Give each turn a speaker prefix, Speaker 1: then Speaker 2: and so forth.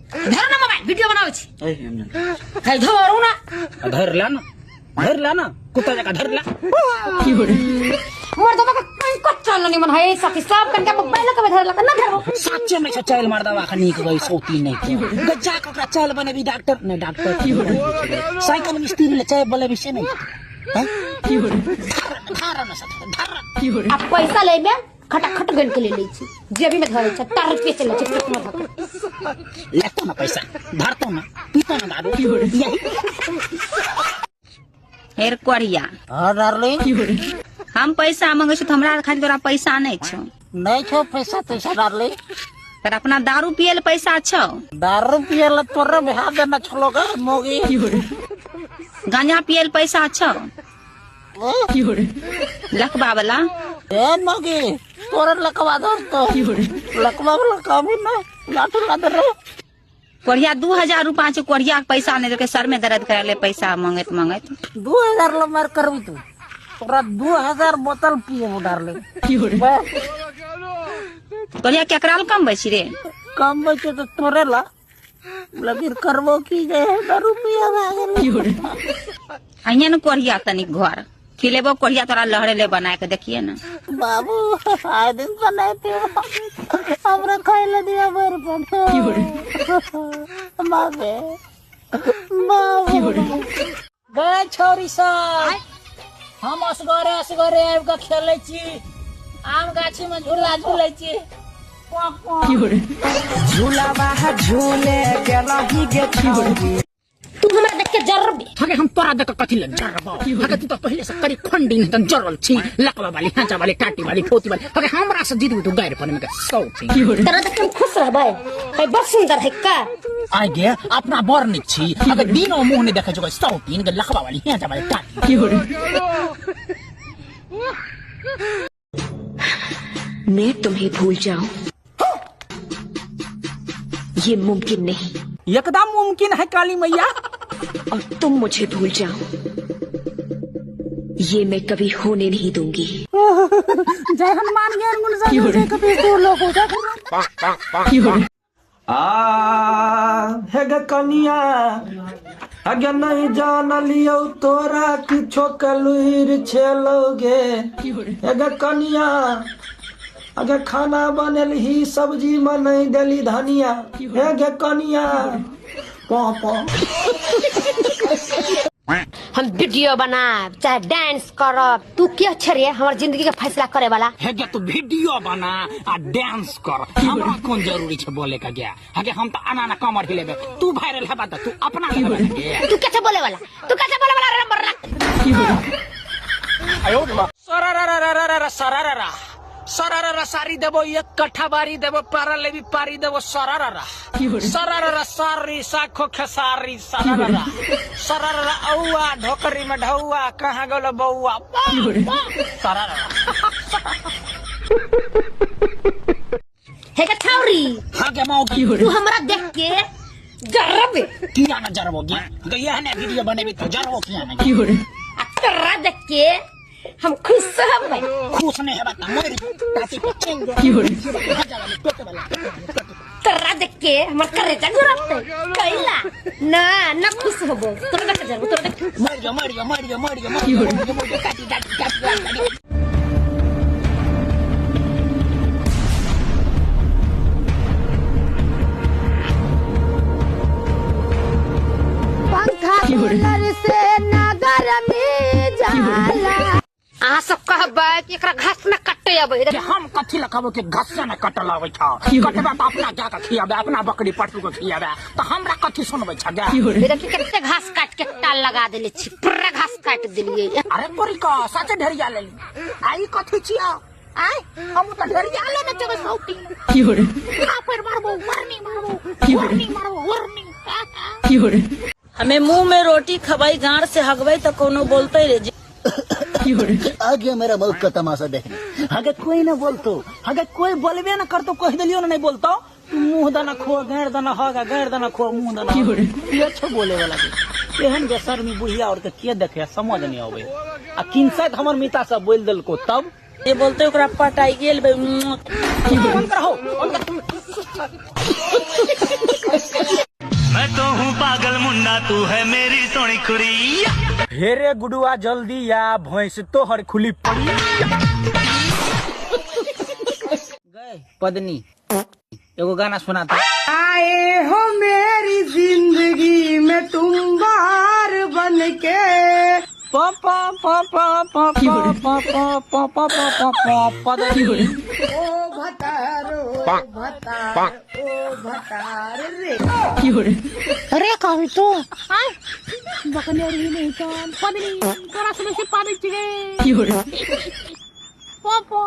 Speaker 1: धर ना mobile video बनाबै छी। है धरू ना।
Speaker 2: धर ला ना, धर ला ना, कुत्ता जका धर ला।
Speaker 1: मोर दबा के कहीं कच्चा नहीं मन है सखी सब कन के मोबाइल के धर ला ना धरो।
Speaker 2: साचे में चैल मार दवा खनी के गई सोती नहीं गज्जा के ओकरा चैल बनेबी डॉक्टर नहीं, डॉक्टर साइकिल मिस्त्री ले चाय बनेबी से नहीं हैं? धर ना सखी, धर।
Speaker 1: अब पैसा लेबे खटाखट गन के ले लै छी, जेबी में धरै छै तार रुपये चलै छै पेट में धक।
Speaker 2: लेतो ना पैसा, धरतो ना, पीतो ना दारू, यही।
Speaker 3: हेर कोरिया।
Speaker 4: हाँ डार्लिंग।
Speaker 3: हम पैसा मंगे छी त हमरा खाली तोरा पैसा नहीं छौ।
Speaker 4: नहीं छौ पैसा तैसा डार्लिंग।
Speaker 3: तर अपना दारू पिए ले पैसा छौ।
Speaker 4: दारू पिए ले तोरे बिहा देना छलो गा मोगी।
Speaker 3: गांजा पिए ले पैसा छौ। लकबा वाला।
Speaker 4: ए मोगी तोरे लकवा दो तो। लकवा वाला काम ही ना लाठू ला दे रे।
Speaker 3: कोरिया 2000 रुपा छौ, कोरिया के पैसा नहीं देलकै, सर में दर्द करे ले पैसा मंगैत मंगैत।
Speaker 4: 2000 लो मार करबी तू, तोरा 2000 बोतल पिए डार्लिंग।
Speaker 3: कोरिया केकरा ल कमबै छी रे?
Speaker 4: कमबै छै तो तोरे ला, लेकिन करबो की जे दारू पिए भए गेलै।
Speaker 3: अहिए ने कोरिया तनिक घर खिलेबो, कोरिया तोरा लहरे ले बना के देखिए ना।
Speaker 4: बाबू आए दिन से नहीं पियो, हमरा खाए ले दिया भर पेट। बाबे बाबू
Speaker 2: गए छोरी सब, हम असगरे असगरे आबि के खेलै छी, आम गाछी में झूला झूलै छी।
Speaker 5: झूलावा झूले के रही गे छौरी।
Speaker 1: तू हमरा देख के जरबे।
Speaker 2: हगे हम तोरा देख के कथी ले जरबो? हगे तू तो पहले से करी खंडी नहीं तन जरल छी, लकवा वाली, हाचा वाली, टाटी वाली, ठोती वाली। हगे हमरा से जीतबी तू गैर पन में के सौ छी।
Speaker 1: तोरा देख के हम खुश रहबै है, बड़ सुंदर है का।
Speaker 2: आइ गे अपना बड़ नीक छी, हगे दिनो मुंह नहीं देखे जो सौ तीन गे लकवा वाली, हाचा वाली, टाटी।
Speaker 6: मैं तुम्हें भूल जाऊं ये मुमकिन नहीं।
Speaker 2: एकदम मुमकिन है काली मैया।
Speaker 6: और तुम मुझे भूल जाओ ये मैं कभी होने नहीं दूंगी।
Speaker 4: जय हनुमान ज्ञान गुण सागर जय कपीस दूर लोक हो जाए।
Speaker 5: आ हे गे कनिया अगे नहीं जान लियो तोरा किछो कलुर छेलोगे। हे गे कनिया अगे खाना बनेलही सब्जी में नहीं देली धनिया। हे गे कनिया पौ पौ।
Speaker 1: हम वीडियो बनाब चाहे डांस करब, तू के छे रे हमर जिंदगी के फैसला करे वाला?
Speaker 2: हे गे तू वीडियो बना आ डांस कर, हमरा कोन जरूरी छे बोले का गे? हगे हम तो आना ना कमर हिलेबे, तू वायरल हेबा त तू अपना लेबे गे।
Speaker 1: तू के छे बोले वाला? तू के छे बोले वाला रे मरला?
Speaker 2: सरारा सरारा सरारा सारी देबो, एक कट्ठा बारी देबो, पारा लेबी पारी देबो। सरारा सरारा सारी साखो खेसारी सरारा सरारा औआ ढोकरी में ढौआ कहाँ गेलो बौआ सरारा।
Speaker 1: हे के छौरी।
Speaker 2: हाँ गे मौगी।
Speaker 1: तू हमरा देख के जरबे।
Speaker 2: किया ना जरबो गे? गे यह ने वीडियो बनेबी तो जरबो किया ना?
Speaker 1: आ तोरा देख के हम खुश हबै।
Speaker 2: खुश नहीं हेबा त मरि ताती पे चल जा।
Speaker 1: तोरा देख के हमर करेजा गुरतै कैला ना ना खुश होबो। तोरा देख के जरबो, तोरा देख।
Speaker 2: मर जा मर जा मर जा मर जा मर जा मर जा काटी काटी काटी काटी।
Speaker 1: पंखा कूलर से ना गर्मी जाला। अहाँ सब कहबै कि एकरा घास न कटे अबै।
Speaker 2: हम कथी लए कहबै कि घास न कटल अबै छौ? कटबा त अपना गाय के खियाबै, अपना बकरी पशु के खियाबै, त हमरा कथी सुनबै छ गे?
Speaker 1: देखी कते घास काट के टाल लगा देले छी, पूरा घास काट देलियै।
Speaker 2: अरे तोरी का सच ढेरिया लेली। आई कथी छिया? आय हम त ढेरिया लेने छबै सौती। थापड़ मारबो, वरनी मारबो, वरनी मारबो, वरनी।
Speaker 7: हमें मुंह में रोटी खबाई गांड से हगबई तो कोनो बोलते रे जी।
Speaker 2: आ गया मेरा मौत का तमाशा देखने। अगर कोई ना बोलतो, अगर कोई बोलबे ना करतो, कह दिलियो ना नहीं बोलतो, तू मुंह दाना खो, गैर दाना हगा, गैर दाना खो, मुंह दाना। ये अच्छा बोले वाला के। एहन के शर्मी बुढ़िया और के के देखे समझ नहीं आवे। आ किनसाइत हमर मिता सब बोल देलको तब
Speaker 7: ये बोलते ओकरा पटाई गेल बे।
Speaker 2: बंद करहो, बंद कर।
Speaker 8: मैं तो हूँ पागल मुन्ना तू है मेरी सोनी कुड़ी।
Speaker 5: हेरे गुडुआ जल्दी आ, भैंस तोहर खुली पड़ी।
Speaker 2: गए पदनी एगो गाना सुनाता।
Speaker 4: आए हो मेरी जिंदगी में तुम बार बन के।
Speaker 2: प प प प प प प प प प प प पदनी।
Speaker 4: ओ भतारो भतार ओ भतार रे।
Speaker 1: अरे कभी तो आय बकने रही नहीं कान पदनी तोरा समय से पानी चाहिए। पापा।